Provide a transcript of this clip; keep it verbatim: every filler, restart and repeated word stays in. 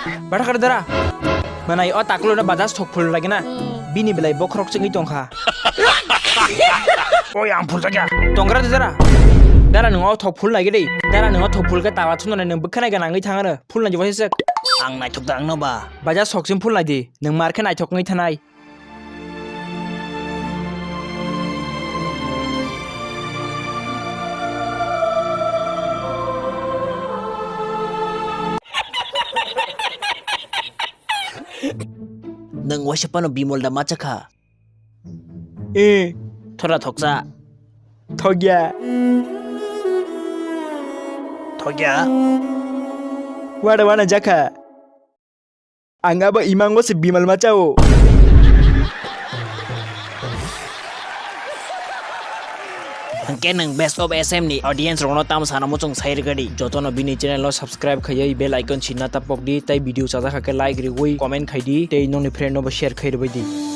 Bathakar dara. Manai o taklo na bajas thok phul lagi na. Bini belai bokhorok chengwi tongkha. Oi, ang phuljakya. Tongra de dara. Dara nung o thok phul lagi de. Dara nung o thok phul ke tala thunai nung bwkhanai ganangwi thangano. Phul nai jibose sek. Ang naithok da ang no ba. Bajas sok sim phul nai di. Nung mar khe naithok wngwi thanai. Nwng waisa phano Bimol da ma chakha? Eh, thora thoksa. Thokya. Thokya. Wada wana jakha. Ang abo imango se Bimal ma chao. Hwnkhe nwng Best of S M ni audience rokno tamo sana muchung sai rwgadi. Jotono bini channel no subscribe khaiwi bell icon sinna tapok di, tei video chajakha khe like riwi comment khai di, tei nokni friend no bo share khai rwbai di.